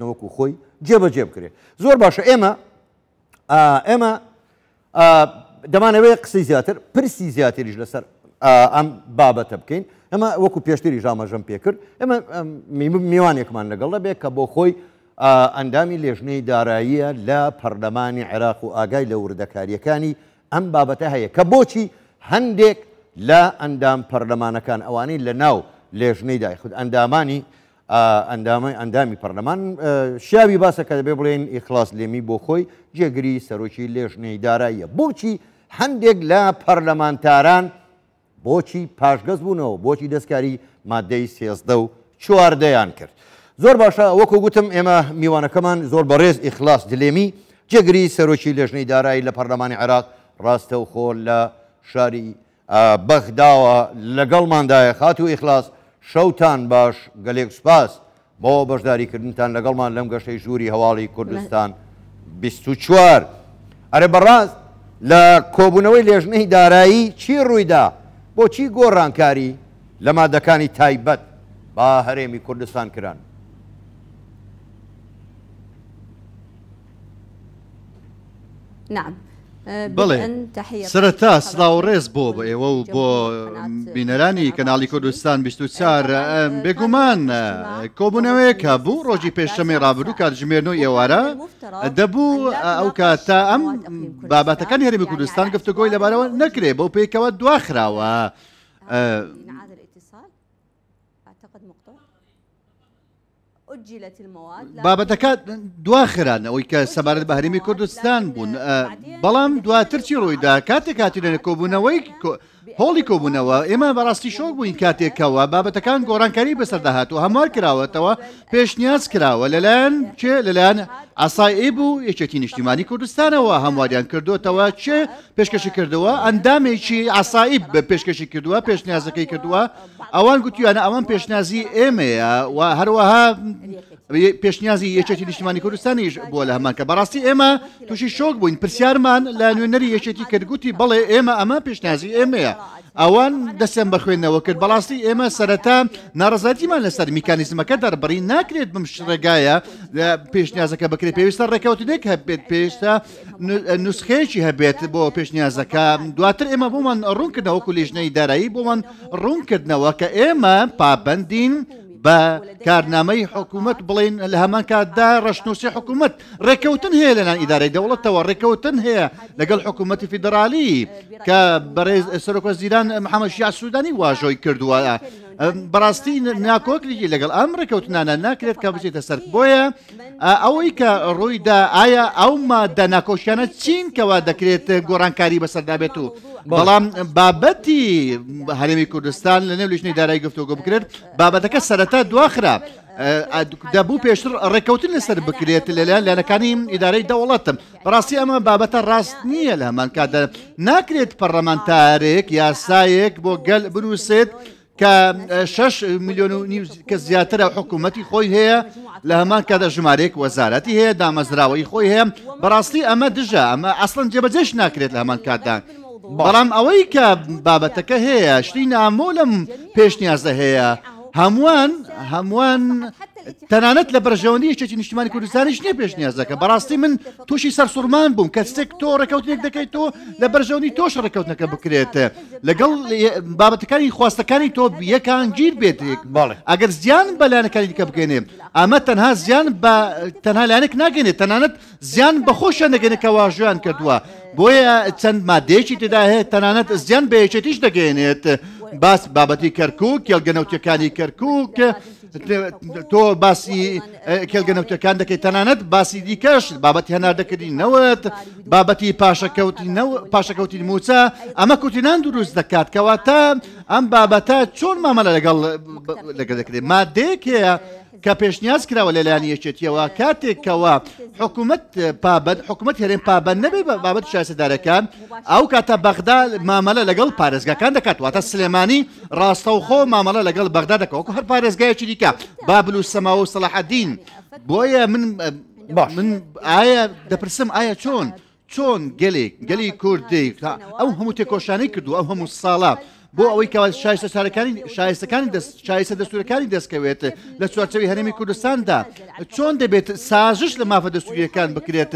وەکو خۆی جێبەجێ بکرێت. زۆر باشە ئێمە ئێمە دەمانەوەی قسەی زیاتر پرسی زیاتریش لەسەر ئەم بابەتە بکەین ئەمە وەکو پێشتری ژامەژەم پێکرد ئێمە میوانێکمان لەگەڵ دەبێت کە بۆ خۆی ئەندامی لێژنەی داراییە لە پەرلەمانی عێراق و ئاگای لە وردەکاریەکانی ئەم بابەتە هەیە کە بۆچی هەندێک لە ئەندام پەرلەمانەکان ئەوانەی لە ناو لێژنەی دای خود ئەندامانی ئەندامی ئەندامی پەرلەمان شیاوی باسە کە دەبێ بڵێن ئیخلاس لێمی بۆ خۆی جێگری سەرۆکی لێژنەی داراییە بۆچی هەندێک لە پەرلەمانتاران بۆچی پاشگەز بوونەوە بۆچی دەستکاری مادەی سێزدە و چواردەیان کرد زۆر باشە وەکو گوتم ئێمە میوانەکەمان زۆر بەڕێز ئیخلاس دلێمی جێگری سەرۆکی لێژنەی دارایی لە پەرلەمانی عێراق ڕاستەوخۆ لە شاری بەغداوە لەگەڵماندایە. خاتوو ئیخلاس شەوتان باش، گەلێک سوپاس بۆ بەشداریکردنتان لەگەڵمان لەم گەشتەی ژووری هەواڵی کوردستان 24. ئەرێ بەڕاست لە کۆبوونەوەی لێژنەی دارایی چی ڕوویدا؟ بۆچی گۆڕانکاری لە مادەکانی تایبەت بە هەرێمی کوردستان کران؟ بەڵێ سەرەتا سڵاو و ڕێز بۆ ئێوە و بۆ بینەرانی کەناڵی کوردستان 24. بێگومان کۆبوونەوەیەک هەبوو ڕۆژی پێشەمەی ڕابردوو کاتژمێر 9 ئێوارە دەبوو ئەو کاتە ئەم بابەتەکانی هەرێمی کوردستان گفتوگۆی لەبارەوە نەکرێ بەو پێکەوە دواخراوە. بابەتەکە دواخران ئەوەی کە سەبارەت بە هەرێمی کوردستان بوون، بەڵام دواتر چی ڕوویدا کاتێک هاتینە کۆبوونەوەی هۆڵی کۆبوونەوە ئێمە بەڕاستی شۆک بووین کاتێکەوە بابەتەکان گۆڕانکاری بەسەردا هاتووە هەموار کراوەتەوە پێشنیاز کراوە لەلایەن چێ لەلایەن عەسائیب و یەکێتی نیشتیمانی کوردستانەوە هەمواریان کردوتەوە چێ پێشکەشی کردووە ئەندامێکی عەسائیب پێشکەشی کردووە پێشنیازەکەی کردووە ئەوان گوتویانە ئەوان پێشنیازی ئێمەیە و هەروەها پێشنیازی یەکێتی نیشتمانی کوردستانیش بووە لە هەمان کە بەڕاستی ئێمە تووشی شۆک بووین پرسیارمان لە نوێنەری یەکێتی کرد گوتی بەڵێ ئێمە ئەمە پێشنیازی ئێمەیە ئەوان دەستیان بە خوێندنەوە کرد بەڕاستی ئێمە سەرەتا ناڕەزایەتیمان لەسەر میکانیزمەکە دەربڕی ناکرێت بم ڕێگایە پێشنیازەکە بکرێت پێویستە ڕێکەوتنێک هەبێت پێویستە نوسخەیەکی هەبێت بۆ پێشنیازەکە دواتر ئێمە بۆمان ڕوونکردنەوە وەکو لیژنەی دارایی بۆمان ڕوونکردنەوە کە ئێمە پابەندین بە کارنامەی حکوومەت بڵین لە هەمان کاتدا ڕەشنووسی حکوومەت ڕێککەوتن هەیە لەلایەن ئیدارەی دەوڵەتەوە ڕێککەوتن هەیە لەگەڵ حکوومەتی فیدرالی کە بەڕێز سەرۆکوەزیران محەممەد شیاع سوودانی واژۆی کردووە بەڕاستی ناکۆکریی لەگەڵ ئەم ڕێککەوتنانە ناکرێت کە بچێتە سەر بۆیە ئەوەی کە ڕوویدا ئایا ئەو مادە ناکۆکیانە چین کەوا دەکرێت گۆڕانکاری بەسەردا بێت و بەڵام بابەتی هەرێمی کوردستان لە نێو لیژنەی دارایی گفتوگۆ بکرێت بابەتەکە سەرەتا دواخرا دەبوو پێشتر ڕێککەوتن لەسەر بکرێت لەلایەن لایەنەکانی ئیدارەی دەوڵەتم بەڕاستی ئەمە بابەتە ڕاست نییە لە هەمان کاتدا ناکرێت پەرلەمانتارێک یاسایەک بۆ گەل بنووسێت کە شەش ملیۆن و نیو کەس زیاترە حکوومەتی خۆی هەیە لە هەمان کاتدا ژمارەیەک وەزارەتی هەیە دامەزراوەی خۆی هەیە بەڕاستی ئەمە دژە ئەمە ئەسڵەن جێبەجێش ناکرێت لە هەمان کاتدا بەڵام ئەوەی کە بابەتەکە هەیە شتی نامۆ لەم پێشنیازە هەیە هەمووان هەمووان تەنانەت لە بەرژەوەندی یەکێتی نیشتیمانی کوردستانیش نییە پێشنیازەکە بەڕاستی من تووشی سەرسوڕمان بووم کە سێک تۆ ڕێکەوتنێک دەکەیت تۆ لە بەرژەوەندی تۆش ڕێکەوتنەکە بکرێت لەگەڵ بابەتەکانی خواستەکانی تۆ یەکانگیر بێت ئەگەر زیان بە لایەنەکانی دیکە بگەێنێ ئەمە تەنها زیان بە تەنها لایەنێک ناگەێنێت تەنانەت زیان بە خۆشیان دەگەێنێت کە واژۆیان کردووە بۆیە چەند مادەیەکی تێدا هەیە تەنانەت زیان بە یەکێتیش دەگەێنێت باس بابەتی کەرکک کێڵگە نەوتەکانی کەرکک تۆ باسی کێڵگە نەوتەکان دەکەیت تەنانەت باسی دیکەش بابەتی هەناردەکردنی نەوت بابەتی پاشەکەوتی پاشەکەوتی موچە ئەمە کوتینان دروست دەکات کەواتە ئەم بابەتە چۆن مامەلە لەگەڵ لەگەڵ دەکرێت مادەیەک هەیە کە پێشنیاز کراوە لەلایەن یەکێتیەوە کاتێکەوە حکوومەت پابند حکوومەت هەرێم پابند نەبێت بە بابەت شایستەدارەکان ئەو کاتە بەغدا مامەلە لەگەڵ پارێزگاکان دەکات واتە سلێمانی ڕاستەوخۆ مامەڵە لەگەڵ بەغدا دەکات وەکو هەر پارێزگایەکی دیکە بابل و سەماوە و سەڵاحەدین بۆیە من باش من ئایا دەپرسم ئایا چۆن چۆن گەلێک گەلی کوردی ئەو هەموو تێکۆشانەی کردو ئەو هەموو ساڵە. بۆ ئەوەی کەوا شایستە چارەکانی شایستەکانی دەست شایستە دەستوورەکانی دەستکەوێت لە چوارچێوەی هەرێمی کوردستاندا چۆن دەبێت سازش لە مافە دەستووریەکان بکرێت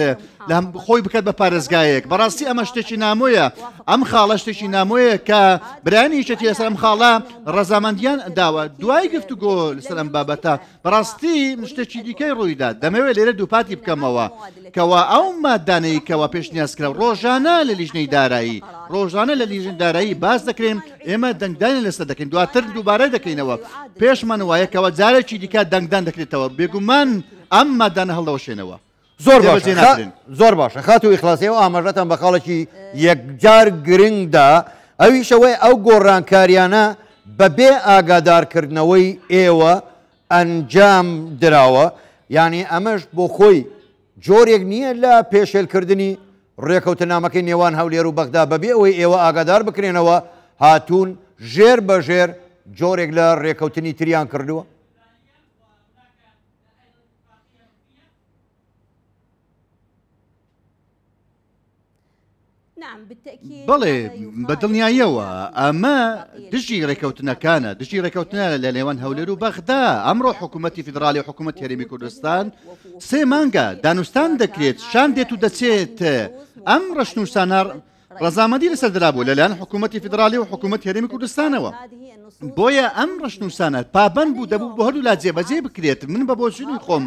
لە خۆی بکات بە پارێزگایەک بەڕاستی ئەمە شتێکی نامۆیە ئەم خاڵە شتێکی نامۆیە کە برایانی یەکێتی لەسەر ئەم خاڵە ڕەزامەندیان داوە دوای گفتوگۆ لەسەر ئەم بابەتە بەڕاستی شتێکی دیکەی ڕوویدا دەمەوێت لێرە دووپاتی بکەمەوە کەوا ئەو مادانەی کەوا پێشنیاز کرا ڕۆژانە لە لیژنەی دارایی ڕۆژانە لە لیژن دارایی باس دەکرێن ئێمە دەنگدانی لەسەر دەکەین دواتر دووبارە دەکەینەوە پێشمان وایە کەوا جارێکی دیکە دەنگدان دەکرێتەوە بێگومان ئەم مادانە هەڵدەوەشێنەوە زۆر باشە زۆر باشە خاتوو ئیخلاس ئێوە ئاماژەتان بە خاڵێکی یەکجار گرنگدا ئەویش ئەوەی ئەو گۆڕانکاریانە بەبێ ئاگادارکردنەوەی ئێوە ئەنجام دراوە یعنی ئەمەش بۆ خۆی جۆرێک نییە لە پێشێلکردنی ڕێکەوتنامەکەی نێوان هەولێر و بەغدا بەبێ ئەوەی ئێوە ئاگادار بکرێنەوە هاتوون ژێر بە ژێر جۆرێک لە ڕێکەوتنی تریان کردووە؟ بەڵێ بە دڵنیاییەوە ئەمە دژی ڕێکەوتنەکانە دژی ڕێکەوتنە لە نێوان هەولێر و بەغدا ئەمڕۆ حکوومەتی فیدراالی حکوومەت هەرێمی کوردستان سێ مانگە دانوستان دەکرێت شان دێت و دەچێت ئەم ڕەشنووسانە ڕەزامەندی لەسەر درابوو لەلایەن حکوومەتی فیدراڵی و حکوومەتی هەرێمی کوردستانەوە. بۆیە ئەم ڕەشنووسانە پابەند بوو دەبوو بۆ هەردوولا جێبەجێ بکرێت من بە بۆچوونی خۆم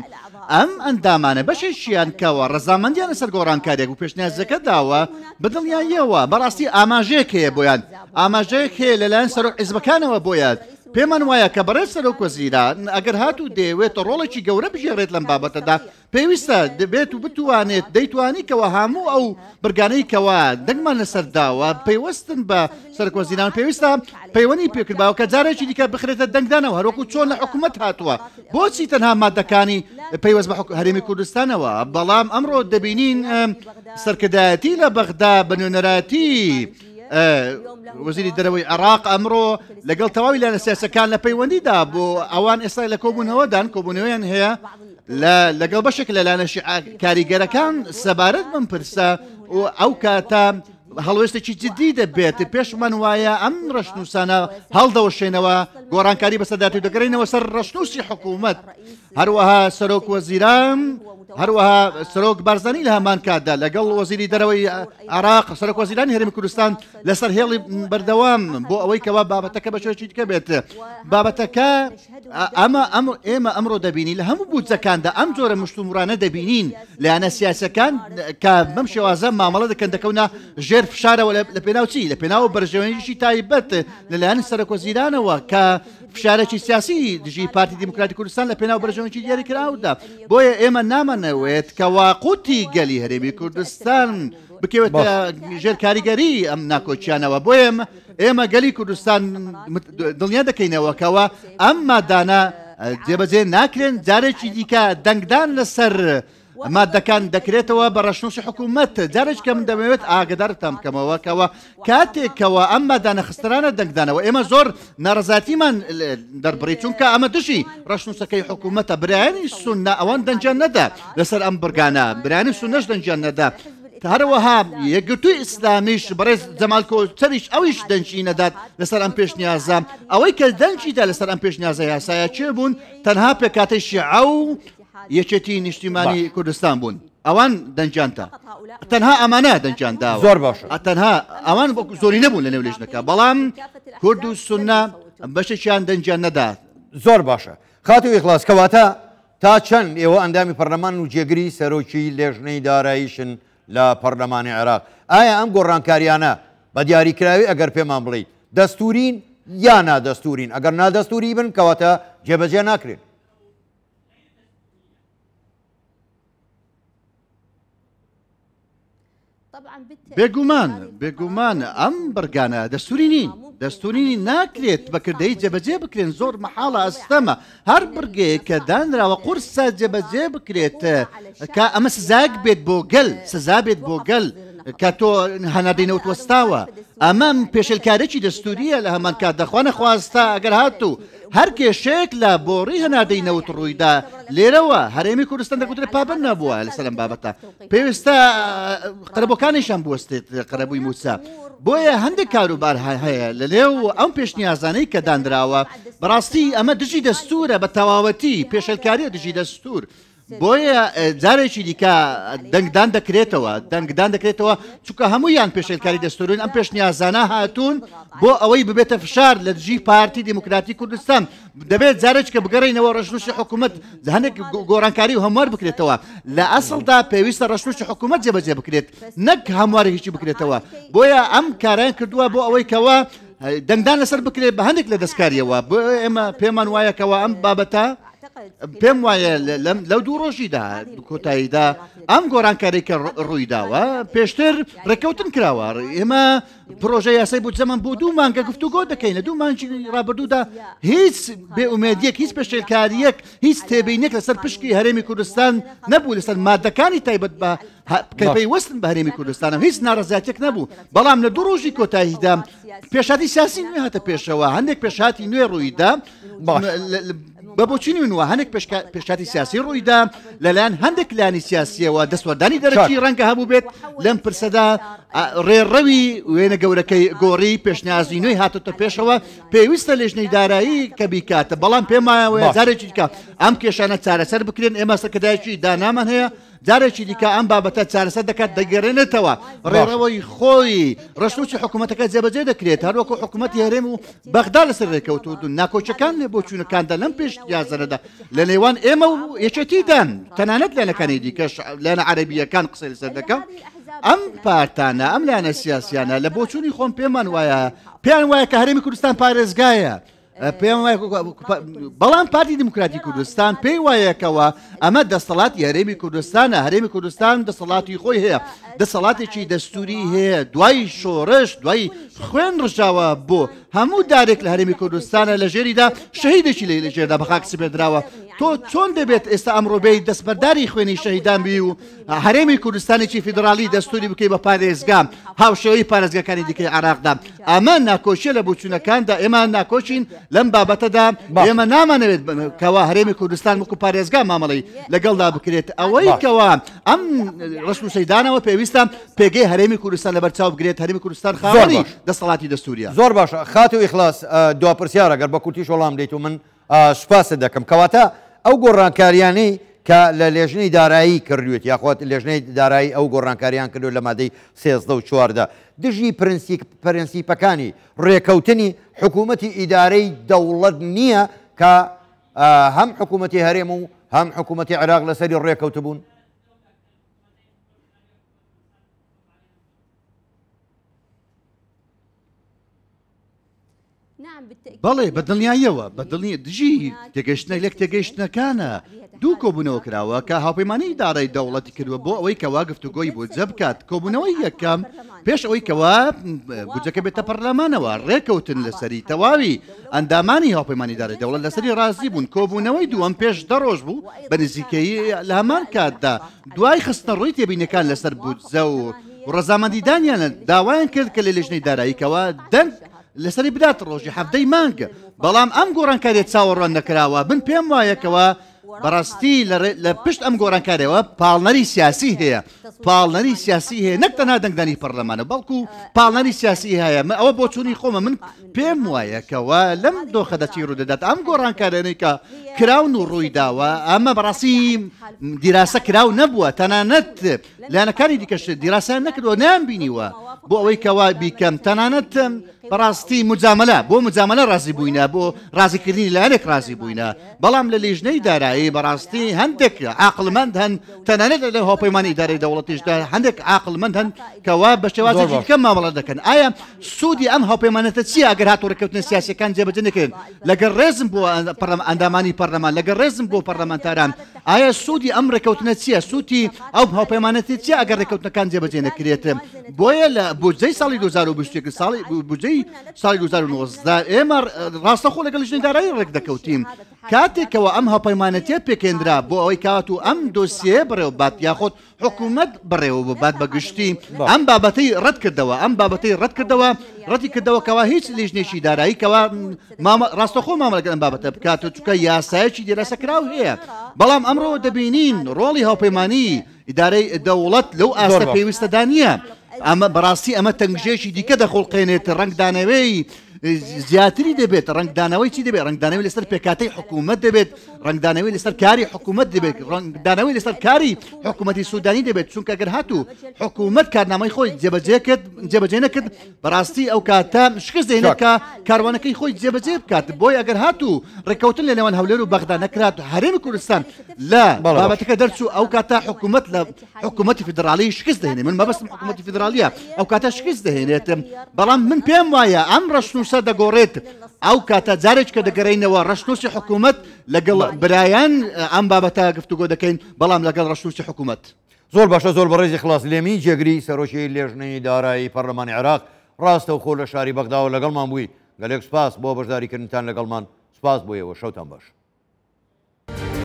ئەم ئەندامانە بەشێکیان کەوە ڕەزامەندیان لەسەر گۆڕانکاریەک و پێشنیازەکە داوە بە دڵنیاییەوە بەڕاستی ئاماژەیەک هەیە بۆیان ئاماژەیەک هەیە لەلایەن سەرۆک حیزبەکانەوە بۆیان پێمان وایە کە بەڕێز سەرۆک وەزیران ئەگەر هاتوو دەیەوێت ڕۆڵێکی گەورە بگێڕێت لەم بابەتەدا پێویستە دەبێت و بتوانێت دەیتوانی کەوا هەموو ئەو بڕگانەی کەوا دەنگمان لەسەر داوە پەیوەستن بە سەرۆکوەزیران پێویستە پەیوەنی پێکردباوە کە جارێکی دیکە بخرێتە دەنگدانەوە هەروەکو چۆن لە حکوومەت هاتووە بۆچی تەنها مادەکانی پەیوەست بە هەرێمی کوردستانەوە بەڵام ئەمڕۆ دەبینین سەرکردایەتی لە بەغدا بە نوێنەرایەتی وەزیری دەرەوەی عێراق ئەمڕۆ لەگەڵ تەواوی لایەنە سیاسەکان لە پەیوەندیدا بۆ ئەوان ئێستا لە کۆبوونەوەدان کۆبوونەوەیان هەیە لەگەڵ بەشێک لە لایەنە شیعە کاریگەرەکان سەبارەت بەم پرسە و ئەو کاتە هەڵوێستێکی جددی دەبێت پێشمان وایە ئەم ڕەشنووسانە هەڵدەوەشێنەوە گۆڕانکاری بەسەردات و دەگەڕێنەوە سەر ڕەشنووسی حکوومەت هەروەها سەرۆک وەزیران هەروەها سەرۆک بارزانی لە هەمان کاتدا لەگەڵ وەزیری دەرەوەی عراق سەرۆک وەزیرانی هەرێمی کوردستان لەسەر هێڵی بەردەوام بۆ ئەوەی کەوا بابەتەکە بە شێوەیەکی دیکە بێت بابەتەکە ئەمە ئەم ئێمە ئەمڕۆ دەبینی لە هەموو بودجەکاندا ئەم جۆرە مشتومڕانە دەبینین لایەنە سیاسەکان کە بەم شێوازە مامەڵە دەکەن دەکەونە ژێر فشارەوە لە پێناو چی لە پێناو بەرژەوەندیی تایبەت لەلایەن سەرۆکوەزیرانەوە کە فشارێکی سیاسی دژی پارتی دیموکراتی کوردستان لە پێناو بەرژەوەندی دیاریکراودا بۆیە ئێمە نامانەوێت کەوا قوتی گەلی هەرێمی کوردستان بکەوێتە ژێر کاریگەری ئەم ناکۆکیانەوە بۆیە ئێمە گەلی کوردستان دڵنیا دەکەینەوە کەوا ئەم مادانە جێبەجێ ناکرێن جارێکی دیکە دەنگدان لەسەر مادەکان دەکرێتەوە بە ڕەشنووسی حکوومەت جارێک کە من دەمەوێت ئاگدارتان بکەمەوە کەەوە کاتێکەوە ئەم مادانە خسترانە دەنگدانەوە ئێمە زۆر ناڕزاتیمان دەربڕی چونکە ئەمە دژی ڕەشنووسەکەی حکوومەتە برایانی سونە ئەوان دەنگیان نەدا لەسەر ئەم بڕگانە برایانی سونەش دەنگیان نەدا هەروەها یەکگرتووی ئیسلامیش بەڕێز جەمال کۆچەریش ئەویش دەنگی نەدات لەسەر ئەم پێشنیازە ئەوەی کە دەنگی دا لەسەر ئەم پێشنیازە یاسایە کێ بوون تەنها پێکهاتەی شیعە و یەکێتی نیشتیمانی کوردستان بوون ئەوان دەنگیان تا تەنها ئەمانە دەنگیان داوە زۆر باشە تەنها ئەوان زۆری نەبوون لە نێو لیژنەکە بەڵام کورد و سوننە بەشێکیان دەنگیان نەدا زۆر باشە خاتوو ئیخلاس کەواتە تا چەند ئێوە ئەندامی پەرلەمانن و جێگری سەرۆکی لێژنەی داراییشن لە پەرلەمانی عێراق، ئایا ئەم گۆڕانکارییانە بە دیاریکراوی ئەگەر پێمان بڵێیت دەستوورین یا نادەستوورین؟ ئەگەر نادەستووری بن کەواتە جێبەجێ ناکرێن. بێگومان بێگومان ئەم بڕگانە دەستوری نین دەستوری نین ناکرێت بە کردەی جێبەجێ بکرێن زۆر مەحاڵە ئەستەمە هەر بڕگەیەک کە دانراوە قورسە جێبەجێ بکرێت کە ئەمە سزایەک بێت بۆ گەل سزا بێت بۆ گەل کە تۆ هەناردەی نەوت وەستاوە ئەمە پێشێلکارێکی دەستوریە لە هەمان کات دەخوانە خواستە ئەگەر هاتوو هەر کێشەیەک لە بۆڕی هەناردەی نەوت ڕوویدا، لێرەوە هەرێمی کوردستان دەگوترێت پابەند نەبووە لەسەر ئەم بابەتە، پێویستە قەرەبووەکانیشیان بوەستێت، قەرەبووی مووچە. بۆیە هەندێک کاروبار هەیە لە نێو ئەم پێشنیازانەی کە دانراوە، بەڕاستی ئەمە دژی دەستوورە بە تەواوەتی، پێشێلکارییە دژی دەستوور. بۆیە جارێکی دیکە دەنگدان دەکرێتەوە، دەنگدان دەکرێتەوە، چونکە هەموویان پێشێلکاری دەستوورن، ئەم پێشنیازانە هاتوون بۆ ئەوەی ببێتە فشار لە دژی پارتی دیموکراتی کوردستان. دەبێت جارێکە بگەڕێینەوە ڕەشنووسی حکوومەت، هەندێک گۆڕانکاری و هەموار بکرێتەوە. لە ئەسڵدا پێویستە ڕەشنووسی حکوومەت جێبەجێ بکرێت نەک هەموارێکی بکرێتەوە. بۆیە ئەم کارەیان کردووە بۆ ئەوەی کەوا دەنگدان لەسەر بکرێت بە هەندێک لە دەستکاریەوە. بۆ ئێمە پێمان وایە کەوا ئەم بابەتە پێم وایە لەو دوو ڕۆژیدا کۆتاییدا ئەم گۆڕانکاری کە ڕوویداوە پێشتر ڕێککەوتن کراوە. ئێمە پرۆژە یاسای بودجەمان بۆ دوو مانگە گفتوگۆ دەکەین. لە دوو مانگی ڕابردوودا هیچ بێئومێدیەک، هیچ پێشێلکارییەک، هیچ تێبینیەک لەسەر پشکی هەرێمی کوردستان نەبوو لەسەر مادەکانی تایبەت بە کە پەیوەستن بە هەرێمی کوردستانەوە، هیچ ناڕەزایەتیەک نەبوو. بەڵام لە دوو ڕۆژی کۆتاییدا پێشهاتی سیاسی نوێ هاتە پێشەوە، هەندێک پێشهاتی نوێ ڕوویدا. بە بۆچینی من وە هەندێک پێشهاتی سیاسی ڕوویدا لەلایەن هەندێک لایەنی سیاسیەوە، دەستوەردانی دەرەکی ڕەنگە هەبوو بێت لەم پرسەدا، ڕێڕەوی وێنە گەورەکەی گۆڕی، پێشنیازی نوێی هاتۆتە پێشەوە، پێویستە لێژنەی دارایی کە بیکاتە. بەڵام پێم وایە جارێکی دیکە ئەم کێشانە چارەسەر بکرێن. ئێمە سەرکردایەکی دانامان هەیە، جارێکی دیکە ئەم بابەتە چارەسەر دەکات، دەگەرێنێتەوە ڕێڕەوەی خۆی، ڕەشنووسی حکوومەتەکە جێبەجێ دەکرێت هەروەکو حکوومەتی هەرێم و بەغدا لەسەر ڕێکەوتوون. ناکۆکیەکان لە بۆچوونەکاندا لەم پێشنیازانەدا لە نێوان ئێمە و یەکێتیدان، تەنانەت لایەنەکانی دیکەش، لایەنە عەرەبییەکان قسەی لەسەر دەکەم. ئەم پارتانە، ئەم لایەنە سیاسیانە لە بۆچوونی خۆم پێمان وایە، پێیان وایە کە هەرێمی کوردستان پارێزگایە، پێم وایە، بەڵام پارتی دیموکراتی کوردستان پێی وایە کەوا ئەمە دەسەڵاتی هەرێمی کوردستانە، هەرێمی کوردستان دەسەڵاتی خۆی هەیە، دەسەڵاتێکی دەستوری هەیە، دوای شۆڕش، دوای خوێن ڕژاوە بۆ هەموو دارێک لە هەرێمی کوردستانە لە ژێریدا شەهیدێکی لێ لە ژێردا بە خاک سپێردراوە. تۆ چۆن دەبێت ئێستا ئەمڕۆ بێیت دەستبەرداری خوێنی شەهیدان بی و هەرێمی کوردستانێکی فیدراڵی دەستوری بکەی بە پارێزگا هاوشێوەی پارێزگاکانی دیکەی عێراقدا؟ ئەمە ناکۆکیە لە بۆچوونەکاندا، ئێمە ناکۆکین لەم بابەتەدا، ئێمە نامانەوێت کەوا هەرێمی کوردستان وەکو پارێزگا مامەڵەی لەگەڵدا بکرێت. ئەوەی کەوا ئەم ڕەشنووسەی دانەوە پێویستە پێگەی هەرێمی کوردستان لەبەرچاو بگرێت، هەرێمی کوردستان خاوەنی دەسەڵاتی دەستوریە. زۆر باشە خاتوو ئیخلاس، دوا پرسیار ئەگەر بە کورتیش وەڵام دەیت و من سوپاست دەکەم. کەواتە ئەو گۆڕانکاریانەی کە لە لێژنەی دارایی کردوێت یاخود لێژنەی دارایی ئەو گۆڕانکاریان کردو لە مادەی 13 و 14 دژی پرنسیپەکانی ڕێکەوتنی حکوومەتی ئیدارەی دەوڵەت نییە کە هەم حکوومەتی هەرێم و هەم حکوومەتی عێراق لەسەری ڕێکەوتبوون؟ بەڵێ بە دڵنیاییەوە، بە دڵنی دژی تێگەیشتنە لێک تێگەیشتنەکانە. دوو کۆبوونەوە کراوە کە هاوپەیمانیی دارای دەوڵەتی کردووە بۆ ئەوەی کەوا گفتوگۆی بودجە بکات. کۆبوونەوەی یەکەم پێش ئەوەی کەوا بودجەکە بێتە پەرلەمانەوە ڕێکەوتن لەسەری، تەواوی ئەندامانی هاوپەیمانی دارای دەوڵەت لەسەری ڕازی بوون. کۆبوونەوەی دووەم پێش 10 ڕۆژ بوو بە نزیکەیی لە هەمان کاتدا دوای خستنەڕووی تێبینیەکان لەسەر بودجە و ڕەزامەندیدانیان داوایان کرد کە لە لیژنەی دارایی کەوا دەنگ لەسەری بدات ڕۆژی 17 مانگ، بەڵام ئەم گۆڕانکاریە چاوەڕوان نەکراوە. من پێم وایە کەوا بەڕاستی لە پشت ئەم گۆڕانکاریەوە پاڵنەری سیاسی هەیە، پاڵنەری سیاسی هەیە، نەک تەنها دەنگدانی پەرلەمانە بەڵکو پاڵنەری سیاسی هەیە. من ئەوە بۆچوونی خۆمە، من پێم وایە کەوا لەم دۆخەدا چی ڕوودەدات، ئەم گۆڕانکاریانەی کە کراون و ڕوویداوە ئەمە بەڕاستی دیراسە کراو نەبووە، تەنانەت لایەنەکانی دیکەش دیراسەیان نەکردووە، نەیانبینیوە بۆ ئەوەی کەوا بیکەم. تەنانەت بەڕاستی مجاملە بۆ مجاملە ڕازی بووینە، بۆ ڕازیکردنی لایەنێک ڕازی بووینە. بەڵام لە لیژنەی دارایی بەڕاستی هەندێک عاقڵمەند هەن، تەنانەت لە هاوپەیمانی ئیدارەی دەوڵەتیشدا هەندێک عاقڵمەند هەن کەوا بە شێوازێکی دیکە مامەڵە دەکەن. ئایا سوودی ئەم هاوپەیمانەتە چییە ئەگەر هاتوو ڕێککەوتنە سیاسییەکان جێبەجێ نەکرێن؟ لەگەڵ ڕێزم بۆ ئەندامانی پەرلەمان، لەگەڵ ڕێزم بۆ پەرلەمانتاران، ئایا سوودی ئەم ڕێککەوتنە چییە؟ سوودی ئەو هاوپەیمانەتی چییە ئەگەر ڕێککەوتنەکان جێبەجێ نەکرێت؟ بۆیە لە بودجەی ساڵی 2021، ساڵی بودجەی ساڵی 2019 ئێمە ڕاستەخۆ لەگەڵ لیژنەی دارایی ڕێک دەکەوتین. کاتێکەوە ئەم هاوپەیمانەتیە پێکهێنرا بۆ ئەوەی کات و ئەم دۆسیەیە بەڕێوەببات یاخود حکوومەت بەڕێوە ببات بە گشتی، ئەم بابەتەی ڕەت کردەوە، ئەم بابەتەی ڕەت کردەوە، ڕەتی کردەوە کەوا هیچ لیژنێکی دارایی کەوا مامە ڕاستەخۆ مامەڵە لەگەڵ ئەم بابەتە بکات و چونکە یاسایەکی دیراسەکراو هەیە. بەڵام ئەمڕۆ دەبینین ڕۆڵی هاوپەیمانی ئیدارەی دەوڵەت لەو ئاستە پێویستەدا نییە. ئەمە بەڕاستی ئەمە تەنگژێکی دیکە دەخوڵقێنێت، ڕەنگدانەوەی زیاتری دەبێت، ڕەنگدانەوەی چی دەبێت؟ ڕەنگدانەوەی لەسەر پێکهاتەی حکوومەت دەبێت، ڕەنگدانەوەی لەسەر کاری حکوومەت دەبێت، ڕەنگدانەوەی لەسەر کاری حکوومەتی سوودانی دەبێت، چونکە گەر هاتوو حکوومەت کارنامەی خۆی جێبەجێ کرد جێبەجێ نەکرد بەڕاستی ئەو کاتە شکست دێنێت کە کاروانەکەی خۆی جێبەجێ بکات. بۆیە ئەگەر هاتوو ڕێککەوتن لە نێوان هەولێر و بەغدا نەکرات، هەرێمی کوردستان لە بابەتەکە دەرچوو، ئەو کاتە حکوومەت لە حکوومەتی فیدراڵی شکست دەهێنێت. من مەبەستم حکوومەتی فیدراڵیە، ئەو کاتە شکست دەهێنێت. بەڵام من پێم وایە ئەم ڕەشنووسە دەگۆڕێت. ئەو کاتە جارێک کە دەگەڕێینەوە ڕەشنووسی حکوومەت لەگەڵ برایان ئەم بابەتە گفتوگۆ دەکەین، بەڵام لەگەڵ ڕەشنووسی حکوومەت. زۆر باشە، زۆر بەڕێزی خلاص لێمی جێگری سەرۆکی لێژنەی دارایی پەرلەمانی عێراق ڕاستەوخۆ لە شاری بەغداوە لەگەڵمان بووی، گەلێک سوپاس بۆ بەشداریکردنتان لەگەڵمان، سوپاس بۆ ئێوە، شەوتان باش.